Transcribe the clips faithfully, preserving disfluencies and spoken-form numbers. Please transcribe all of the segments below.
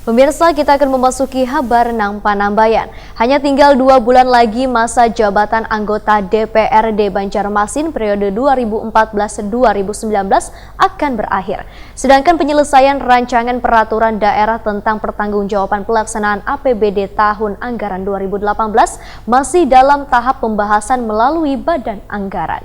Pemirsa, kita akan memasuki habar nang panambayan. Hanya tinggal dua bulan lagi masa jabatan anggota D P R D Banjarmasin periode dua ribu empat belas dua ribu sembilan belas akan berakhir. Sedangkan penyelesaian rancangan peraturan daerah tentang pertanggungjawaban pelaksanaan A P B D tahun anggaran dua ribu delapan belas masih dalam tahap pembahasan melalui badan anggaran.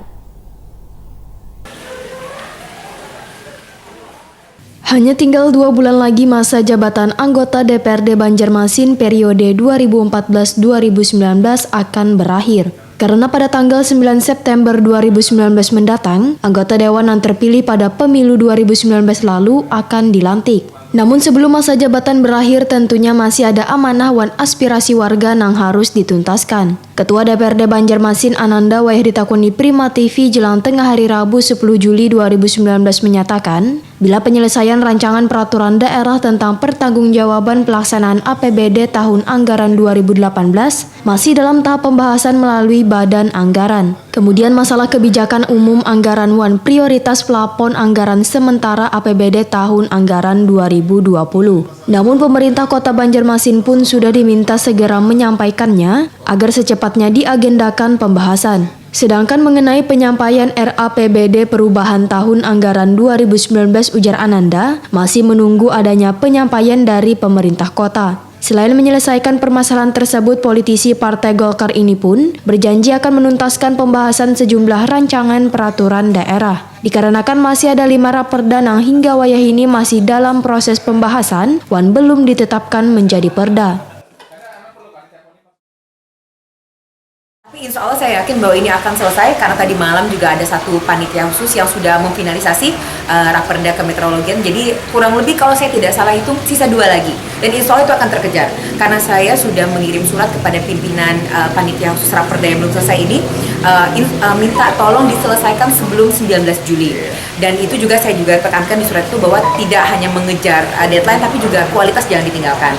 Hanya tinggal dua bulan lagi masa jabatan anggota D P R D Banjarmasin periode dua ribu empat belas dua ribu sembilan belas akan berakhir. Karena pada tanggal sembilan September dua ribu sembilan belas mendatang, anggota dewan yang terpilih pada pemilu dua ribu sembilan belas lalu akan dilantik. Namun sebelum masa jabatan berakhir, tentunya masih ada amanah wan aspirasi warga nang harus dituntaskan. Ketua D P R D Banjarmasin Ananda wayah ditakuni Prima T V jelang tengah hari Rabu sepuluh Juli dua ribu sembilan belas menyatakan, bila penyelesaian rancangan peraturan daerah tentang pertanggungjawaban pelaksanaan A P B D tahun anggaran dua ribu delapan belas masih dalam tahap pembahasan melalui badan anggaran. Kemudian masalah kebijakan umum anggaran wan prioritas pelapon anggaran sementara A P B D tahun anggaran dua ribu dua puluh. Namun pemerintah Kota Banjarmasin pun sudah diminta segera menyampaikannya agar secepatnya diagendakan pembahasan. Sedangkan mengenai penyampaian R A P B D perubahan tahun anggaran dua ribu sembilan belas, ujar Ananda, masih menunggu adanya penyampaian dari pemerintah kota. Selain menyelesaikan permasalahan tersebut, politisi Partai Golkar ini pun berjanji akan menuntaskan pembahasan sejumlah rancangan peraturan daerah. Dikarenakan masih ada lima raperda nang hingga wayah ini masih dalam proses pembahasan wan belum ditetapkan menjadi perda. Tapi insya Allah saya yakin bahwa ini akan selesai karena tadi malam juga ada satu panitia khusus yang sudah memfinalisasi uh, raperda kemeteorologian. Jadi kurang lebih kalau saya tidak salah hitung sisa dua lagi. Dan insya Allah itu akan terkejar karena saya sudah mengirim surat kepada pimpinan uh, panitia khusus raperda yang belum selesai ini uh, in, uh, minta tolong diselesaikan sebelum sembilan belas Juli. Dan itu juga saya juga tekankan di surat itu bahwa tidak hanya mengejar uh, deadline tapi juga kualitas jangan ditinggalkan.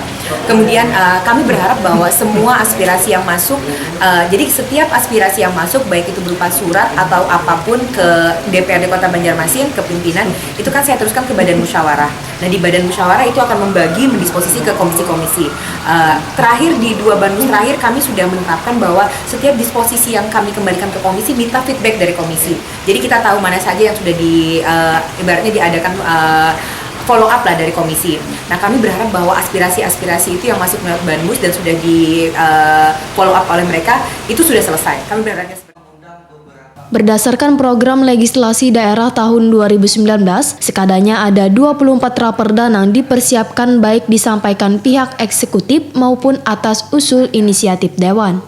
Kemudian uh, kami berharap bahwa semua aspirasi yang masuk, uh, jadi setiap aspirasi yang masuk baik itu berupa surat atau apapun ke D P R D Kota Banjarmasin, ke pimpinan, itu kan saya teruskan ke badan musyawarah. Nah, di badan musyawarah itu akan membagi, mendisposisi ke komisi-komisi. Uh, terakhir di dua banmus terakhir kami sudah menetapkan bahwa setiap disposisi yang kami kembalikan ke komisi minta feedback dari komisi. Jadi kita tahu mana saja yang sudah di uh, ibaratnya diadakan uh, follow up lah dari komisi. Nah, kami berharap bahwa aspirasi-aspirasi itu yang masuk melalui banmus dan sudah di uh, follow up oleh mereka itu sudah selesai. Kami berharapnya seperti Berdasarkan program legislasi daerah tahun dua ribu sembilan belas, sekadanya ada dua puluh empat raperda nang dipersiapkan baik disampaikan pihak eksekutif maupun atas usul inisiatif dewan.